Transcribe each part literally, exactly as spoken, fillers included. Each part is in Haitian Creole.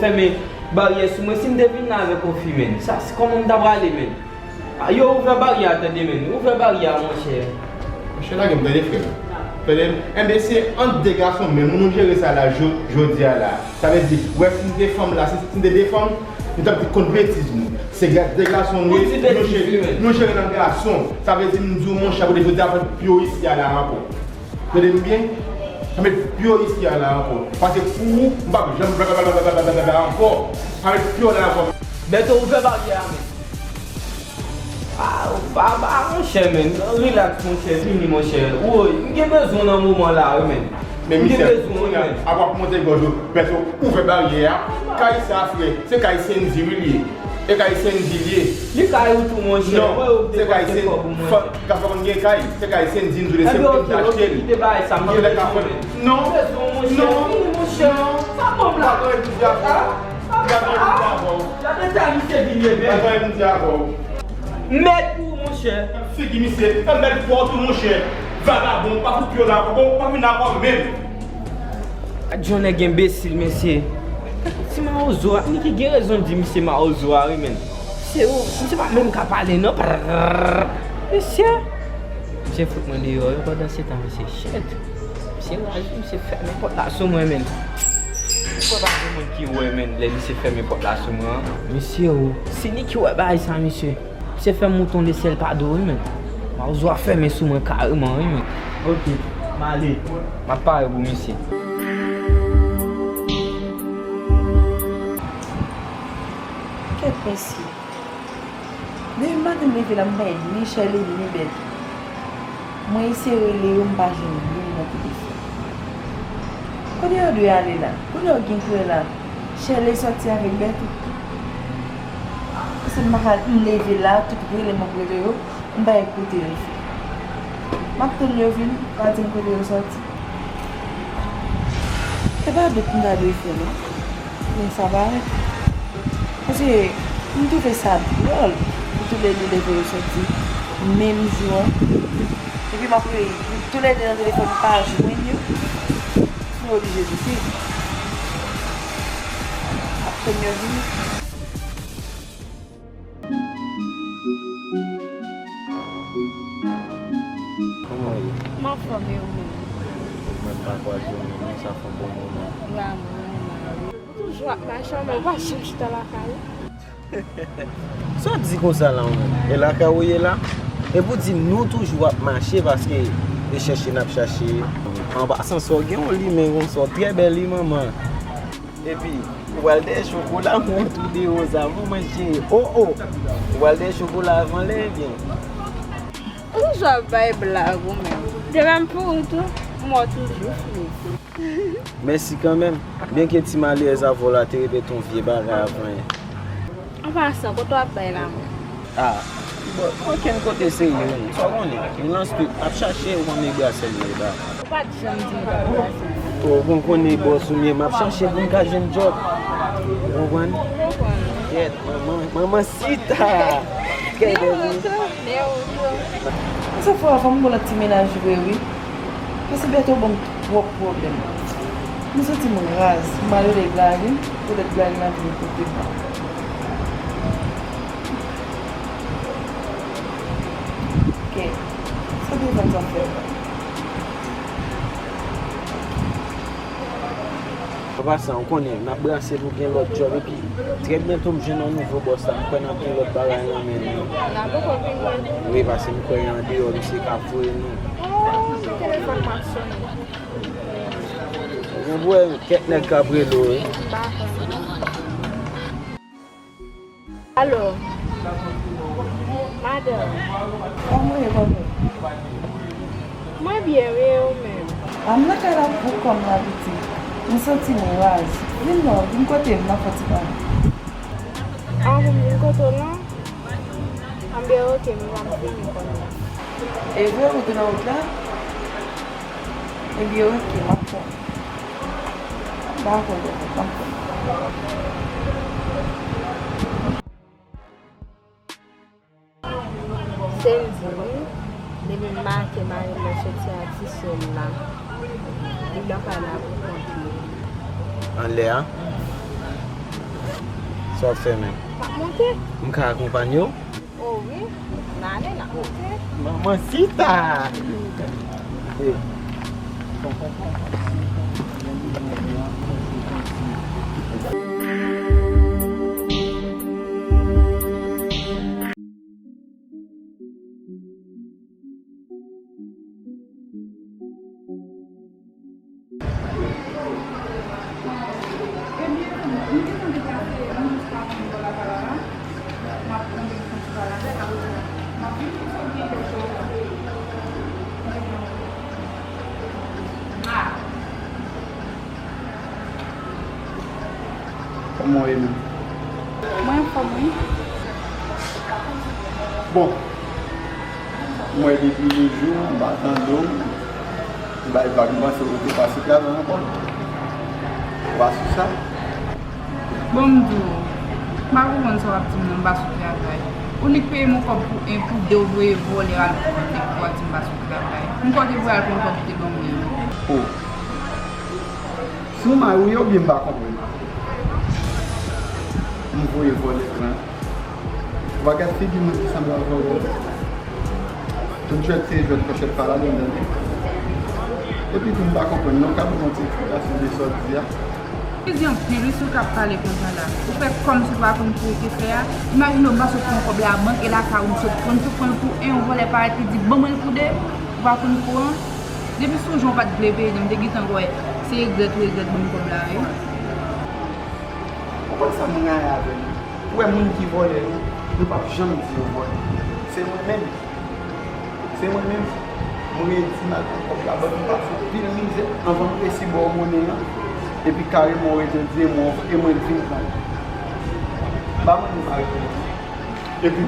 Fèmen baryè sou mwen, si m te vin la avèk yon fi, menn. Sa, se kòman m ta prale, menn? A, yo ouvè baryè a, tande, menn. Ouvè baryè a, monchè. Monchè, lage m, tande, frè m. Tande m. Enben, se ant de gason menm, nou jere sa la, jo-, jodi a la. Sa vle di, wè, si n te fanm la, si, si n te de fanm, nou t ap di konn betiz nou. Se ga-, de gason nou ye, nou jere, nou jere nan gason. Sa vle di, m di w, monchè, kote jodi a, fè pye w isi a la ankò. Tande m byen? Sa met pye w isi a la ankò. Paske pou ou, m p ap janm blablabla ankò. Sa met pye w la ankò. Bèto, ouvè baryè a, men. Ah, ah, ah, monchè, men. Relax, monchè. Vini, monchè. Woy, m gen bezwen w nan moman la, wi, men. Men misye, kounye a, ap ap monte gòj ou, Bèto, ouvè baryè a. Kay sa, frè, se kay Sendy wi li ye. E kay Sendy li ye. Li kay ou tou, monchè. Non, se kay Sendy. Fò, ka fè konn gen kay. Se kay Sendy, m di w, se mwen ki te achte l. Kite bagay sa, m bezwen, monchè. Non, non, non. Sa bon, la. Gade misye vin ye, men. Mèd pou ou, monchè. Figi misye, mèd pou ou tou, monchè. Vagabon, pa fout pye w la ankò, bon, pa vin ankò menm. Gad yon nèg enbesil, mesye. Ti mawozo a, Niki gen rezon di misye mawozo a, wi, menn. Se ou, misye pa menm ka pale, non. Prrrr. Mesye. Misye fout mwen deyò, wi, pandan se tan, mesye. Shit. Misye raje, misye fèmen pòt la sou mwen, menn. Ou kwè pa gen moun ki wè, menn, lè misye fèmen pòt la sou mwen an? Mesye, o. Si Niki wè bagay sa, mesye. Misye fè m moute yon lesyèl pa do, wi, menn. Mawozo a fèmen sou mwen kareman, wi, menn. Ok, m ale. M ap pare pou misye. Kèt, mesye. Depi maten m leve la, m pa jwenn ni Shirley, ni Bèt. Mwen eseye rele yo, m pa jwenn youn nan telefòn. Kote yo dwe ale la? Kote yo gen pou yo la? Shirley sòti avèk Bèt tou. Paske m pa ka, m leve la, tout rele m ap rele yo, m pa gen kote yo fè. M ap tann yo vin, pa di m kote yo sòti. E pa dout m ta dwe fè, non. Men sa parèt. Paske m twouve sa dwòl pou toulède leve yo sòti menm jou an. Epi m ap rele toulède nan telefòn, m pa jwenn yo. Mwen oblije doute. M ap tann yo vini. Kòman w ye? M anfòm, e ou menm? Ou menm pa kwaze w menm non, sa fè yon bon moman. Vrèman, vrèman. Ou toujou ap mache, men ou pa janm chita lakay ou. Sa w di konsa la, ou menm? E lakay ou ye la? Epi w di nou toujou ap mache paske e chèche n ap chache. An pasan, sa w gen yon limen konsa, w trè bèl wi, manman. Epi, ou pral dèyè chokola, mwen tou de woz avan manje. O, o! Ou pral dèyè chokola avan lè, ebyen. Ou toujou ap bay blag ou menm. De menm pou ou tou, mwen toujou fini. Mèsi kanmenm. Byenke ti malerèz avè w la te repete yon vye bagay avan yè. An pasan, kote w ap bay lamen? Ah, bon, okenn kote serye, non. Sa w konnen, nou nan street, n ap chache, ou konn e brasè nou ye ba. Ou pa t janm di m w t ap brase. O, bon, konnen bòs ou m ye, m ap chache pou m ka jwenn djòb. Ou konprann? Kèt, manman, manman Sita! Kèt, bèbè. Sa fè w fè m bon nan ti mennaj vre, wi. Paske Bèto ban m twòp pwoblèm. M santi m raz. M al rele Gladys, poutèt Gladys la vin kote m. Ok. Sa telefòn sa fè? An pasan, ou konnen, n ap brase pou gen lòt djòb, epi trè byento m jwenn yon nouvo bòs la, m kwè n ap gen lòt bagay nan men nou. N ap poko fini. Wi, paske m kwè andeyò, misye ka voye nou. Oh, se telefòn m ap sonnen. Ou gen pou wè kèk nèg k ap rele w, wi. M pa konnen. Alo. Madanm. Kòman w ye, kòman? Mwen byen, wi, e ou menm? A, m lakay la pou kò m la, pitit. M santi m raz. Vin non, vin kote m, n ap fè ti pale. A, pou m vin kote w lan? Anben, oke, m ap vini kounye a. E vre, ou tou nan wout la? Ebyen, oke, m ap fè. Dakò, dakò, m ap fè. Sendy, wi. Depi m make mari m nan soti a ti sè m la. Li lakay la pou kont li. Anlè a? Sa w ap fè menm? M ap monte. M ka akonpanye w? O wi, n ale, n ap monte. Manmansita! Eh. Kòman w ye menm? Mwen anfòm wi. Bon, mwen depi yon jou m pa tande w, m bay vag, m panse w te pa sou travay ankò. Ou pa sou sa? Bon, m di w, m pa konprann sa w ap di m nan, m pa sou travay. Ou nik peye m yon kòb pou en, pou de, ou voye vòlè al pran kòb pou w di m pa sou travay. M kwè w te voye al pran kòb ou te ban mwen an. Oh. Si w mari w ye oubyen m pa konprann. M voye vòlè pran. Ou pa gad figi moun ki sanble ak vòlè. Tout jwèt se jwèt, kòchèt pa ladann, tande. Epi tou m pa konprann non, ka ban m yon ti eksplikasyon de sa w di a. Ou di anpil wi si w t ap pale konsa la. Ou fè kòmsi w pa konn sa w te fè a. Imajine w panse w pran kòb la bank e lakay ou m sot pran, m sot pran l pou en, yon vòlè parèt li di ban mwen l pou de, ou pa konn kouran. Depi sou jan w pa t vle peye nan, m te gentan wè se regrèt ou regrèt ban m kòb la wi. Ou konn sa m rayi avè nou? Ou wè moun ki vòlè yo, nou p ap janm di yo vòlè. Se mwen menm. Se mwen menm. Mwen redi m al pran kòb la bank, m pase anpil mizè anvan m resi ba w monnen an. Epi kareman w rete di e mwen, e mwen k vin pran l. Ba mwen nou pa rete. Epi,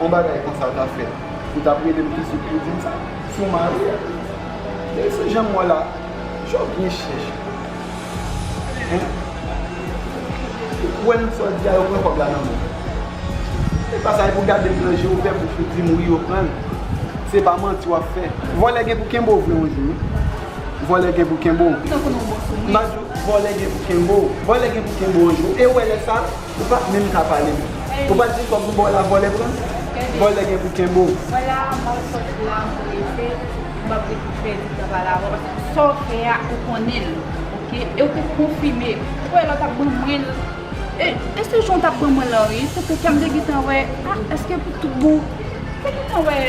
yon bagay konsa ta fèt, ou t ap rele m touswit pou di m sa? Si w marye, men se jan m wè w la, jan w byen chèch. Hein? Ou kwè m sa w di a, yo pran kòb la nan men w. Se pa sa, e pou gade m nan je ouvè bouch ou di m wi, yo pran l. Se pa manti w ap fè. Vòlè gen pou kenbe w vre yon jou, wi. Vòlè gen pou kenbe w. M pa di w, vòlè gen pou kenbe w. Vòlè gen pou kenbe w yon jou. E ou wè lè sa, ou pa menm ka pale menm. Ou pa di kòb m ba w la vòlè pran l? Vòlè gen pou kenbe w. Mwen la, m ap sòti la, m prese, m ap vin pèdi tan pale avè w, paske sa w fè a, ou konnen l, oke? E ou te konfime. Ou wè lè w t ap ban mwen l, e, e se jan w t ap ban mwen l lan, wi, se ke kè m te gentan wè, a, èske pou tout bon? M te gentan wè,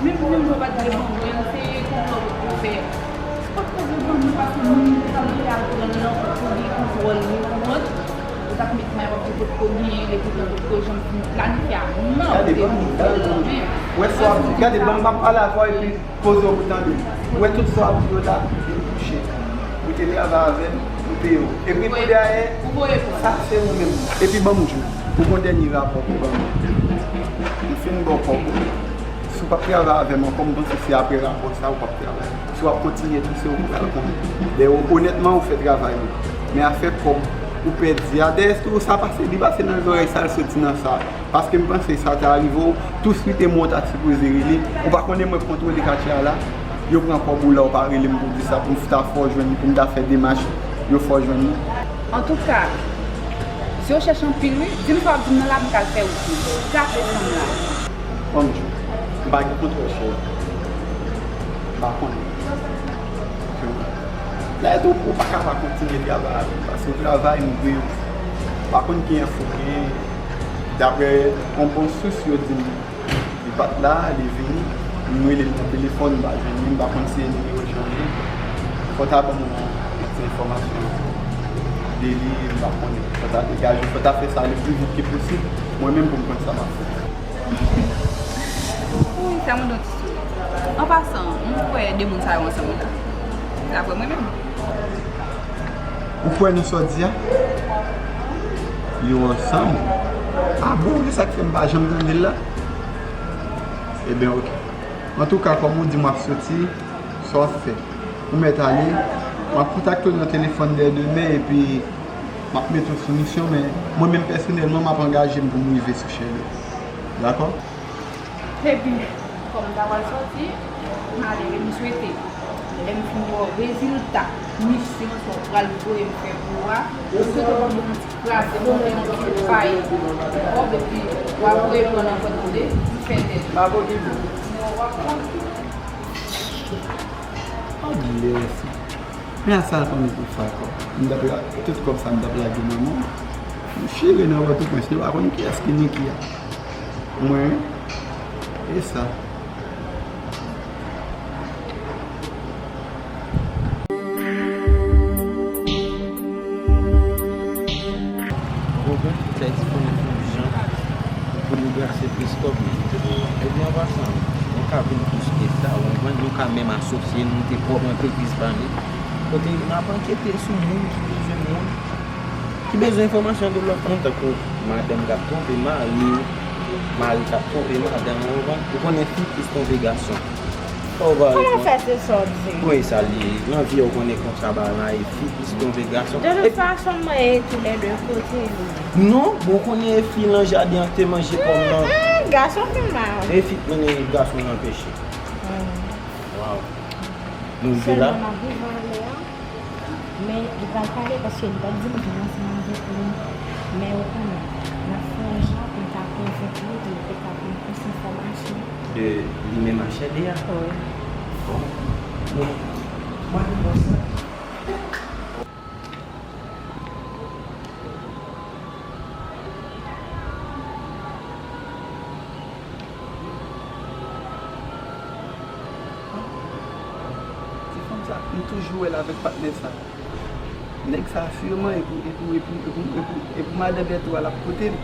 menm, menm jan w pa t vle ban mwen l, se konplò w te fè. Ou pa t vle ban mwen paske moun ki t ap vle al pran l lan, pou li kontwòl li, ou konprann? Ou t ap met may w ap di potko genyen, epi potko janm fin planifye a. Non, ou te vle fè l lan menm. Wè sa w ap di, gade, ban m ap pale avè w epi poze w pou tande. Ou wè tout sa w ap di yo la, li touche. Ou te travay avè m, m peye w. Epi pou dèyè, sa se ou menm. Epi ban m di w, ou gon dènye rapò pou ban m. M fin ba w kòb ou. Si w p ap travay avè m ankò, m panse se apre rapò sa a ou p ap travay. Si w ap kontinye tou, se ou ki pral konnen. Dèyè, onètman, ou fè travay ou. Men afè kòb ou pèdi a, dèyè, tou sa pase, li pase nan zòrèy sa, l soti nan sa. Paske m panse sa ta rive w, touswit e mwen w ta sipoze rele. Ou pa konnen mwen k kontwole katye a la? Yo pran kòb ou la, ou pa rele m pou di sa, pou m ta fè w jwenn li, pou m ta fè demach, yo fè w jwenn li. Antouka, si w chèche anpil wi, di m sa w ap di m nan la, m pral fè wout mwen. Gate fanm la. Ban m di w, m pa gen kontwòl sou ou. M pa konnen. Lè tou ou pa ka pa kontinye travay avè m, paske w travay m vre. M pa konn ki enfo w genyen. Daprè yon bon sous, yo di m li pa t la, li vini. M rele l nan telefòn, m pa jwenn li, m pa konn si e nimewo l chanje. Fò w ta ban m yon ti enfòmasyon de li, m pa konnen. Fò w ta degaje, fò w ta fè sa le pli vit ke posib, mwen menm pou m konn sa m ap fè. Wi, sa mande yon ti souri. An pasan, m kwè de moun sa yo ansanm la. Daprè mwen menm. Ou kwè nan sa w di a? Yo ansanm? A bon, se sa k fè m pa janm tande l la? Ebyen, oke. Antouka, kòm ou di m w ap soti, sa w ap fè? Ou mèt ale, m ap kontakte w nan telefòn dèyè demen, epi m ap mete w sou misyon, men mwen menm pèsonèlman, m ap angaje m pou m rive sou Shirley. Dakò? Epi, kòm m ta pral sòti, m ale, m swete. Lè m fin ba w rezilta misyon sa w pral voye m fè pou ou a, ou swete w ap ban m yon ti kraze, monte yon ti pay kòb, epi w ap voye m nan vant ou de, m fè tèt. Non, w ap konn. Anglè sa. Men a sa l konn pou fè ankò. M t ap la, tout kòb sa m t ap lage nan men w. M chire nan Pòtoprens, nou pa konn kiyès ki Niki a. Mwen, e sa. Ou konprann? Sa eksprime yon jan pou nou brase plis kòb li. Ebyen, an pasan, nou ka vin plis ke sa, ou konprann? Nou ka menm asosye nou, te pwòp antrepriz pa nou. Kote n ap ankete sou moun ki bezwen moun, ki bezwen enfòmasyon de lòt moun, tankou madanm k ap twonpe mari, mari k ap twonpe madanm, ou konprann? Ou konnen fi plis twonpe gason. Sa w va reponn? Kòman fè se sa w di? Wi, sa l ye. Nan vi a, ou konnen konsa bagay la ye, fi plis twonpe gason. De tout fason, mwen e tou lè de kote li. Non, bon, ou konnen e fi lan jaden an te manje pòm nan. Mm, mm, gason fin mal. E fi t mennen gason nan peche. Mm. Waw. Nou rive la? Sèlman n ap rive ale a. Men li pral pale paske li pa t di m vin ansanm avèk li. Men ou konnen, n ap fè yon jan pou n ta konvenk li, pou li te ka pran plis enfòmasyon. De li menm H L D a? Wi. Bon. Men, mwen, mwen, Ti fanm sa, m toujou wè l avèk patnè sa. Nèg sa sireman e pou, e pou, e pou, e pou, e pou, e pou madan Bèto a l ap pote l.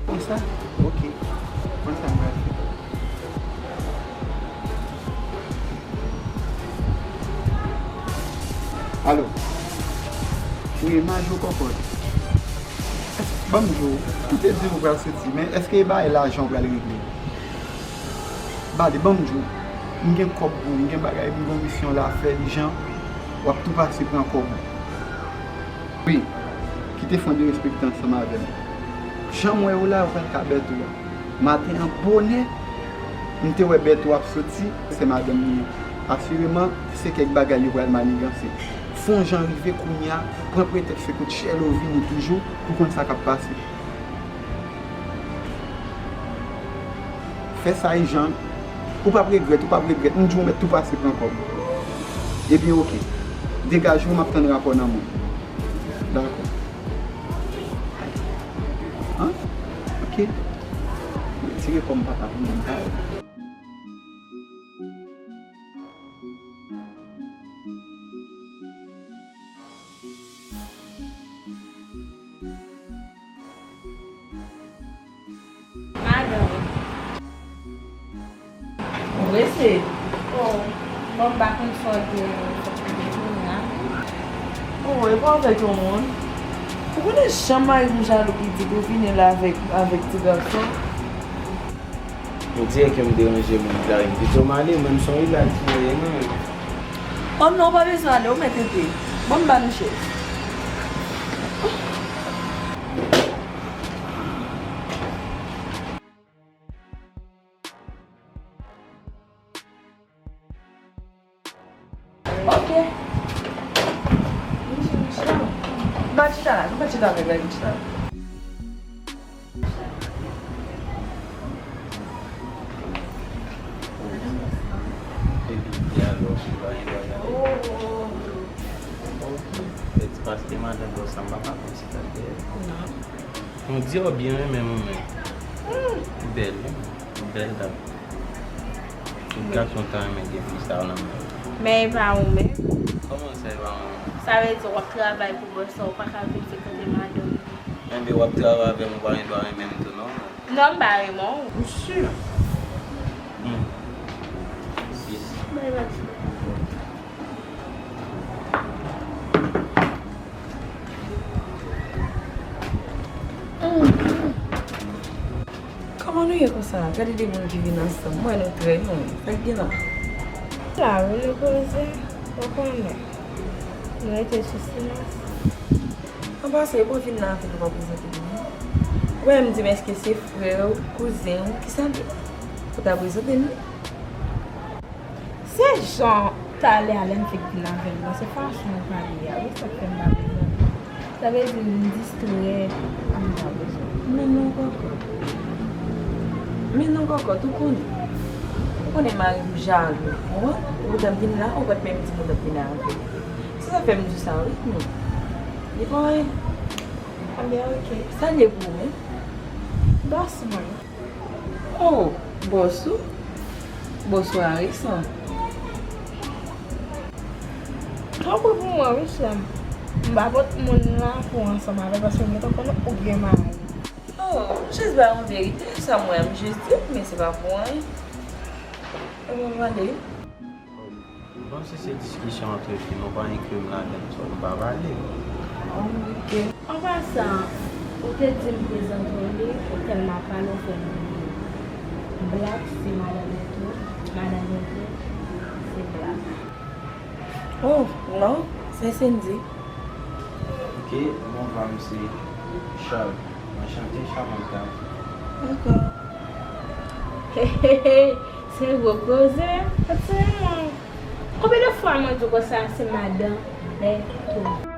Konsa? Ok. Konsa m pral fè. Alo. Wi, Majo Kòkòt. Èske, ban m di w, ou te di w pral soti, men èske e bagay lajan w pral regle? Bade, ban m di w, m gen kòb pou ou, m gen bagay, m gen yon misyon la fè, Lijan, w ap tou pase pran kòb ou. Wi, kite fon derespekte ansanm avè m. Jan m wè w la, ou pral ka bèt ou a. Maten an bonè, m te wè bèt ou ap soti, se madanm li ye. Asireman, se kèk bagay yo pral maniganse. Fon jan rive kounye a, pran pretèks se kout chèl ou vini toujou, pou konn sa k ap pase. Fè sa Ijan, ou p ap regrèt, ou p ap regrèt. M di w mèt tou pase pran kòb. Ebyen, oke. Degaje w, m ap tann rapò nan men w. Dakò. An? Oke. Retire kò m papa pou mwen. Madanm. Ou prese? Oh, bon, m pa konn sa w te, sa w te konnen a. Oh, e pa avèk yon moun. Ou konnen jan mari m jalou, li di pou vini la avèk, avèk ti gason. Ou dirèk yo m deranje moun, Clarine. Pito m ale, mwen m son ila ki mwen ye, non. Oh non, ou pa bezwen ale, ou mèt rete. Bon, m ba nou chèz. Ok. Vin chita, vin chita. M pa chita la, m pa chita avèk la, vin chita la. Epi, di alò, si pa gen bagay. Oh, oh, oh. Paske madan bòs la, m pa ka konn si sa te. Non. Ou di w byen renmen mwen menm. Ou bèl, wi. Ou bèl dam. Tout gason ta renmen gen fi sa yo nan men w. Men e pa ou menm. Kòman sa e pa mwen menm? Sa vle di w ap travay pou bòs la, ou pa ka vin frekante madanm li. Enben, w ap travay avè m, ou pa gen dwa renmen m tou, non? Non, m pa renmen w. Ou si? Hmm. Yes. Bay bati. Kòman nou ye konsa? Gade de moun ki vin ansanm. Mwen nou trè, non. Sa k gen la? La wi, nou poze, ou konnen. Nou rete sou silans. An pasan, e pou w vin nan avè l, ou pa prezante m non. Ou wè m di m èske se frè w, kouzen w, kisa l ye? Ou ta prezante m li. Se jan talè a lè m fèk vin avè l lan, se fason w pale a wi, sa k fè m pa prezante w. Sa vle di m distrè, m pa bezwen. Men non kòkòt. Men non kòkòt, ou konnen. Ou konnen mari m jalou. Ou wè? Ou t ap vin la, ou pa t menm di m ou t ap vin avè l. Se sa fè m di w sa wi, non. Li pa anyen. Ebyen, oke. Sa l ye pou ou menm? Bòs mwen. Oh, bòs ou? Bòs ou a resan. Tanpri pou mwen wi, sè m. M pa pot moun la pou ansanm avè l, paske m gentan konnen ou gen mari. Oh, m jis ba yon verite, sa m wè, m jis di l, men se pa pou anyen. E bon, m ale. M panse se diskisyon antre fi, nou pa enkli m ladan l, so nou pa pale. Oh, oke. An pasan, ou te di m prezante w li, ou tèlman pale, ou fè m bliye. Black se madanm mwen tou, madanm mwen tou se Black. Oh, non, se Cindy. Oke, bon, pa m se Charles. Anchante, Samantha. Dakò. Hey, hey, hey, se gwo koze. Konbyen de fwa mwen di w konsa se madanm Bèto?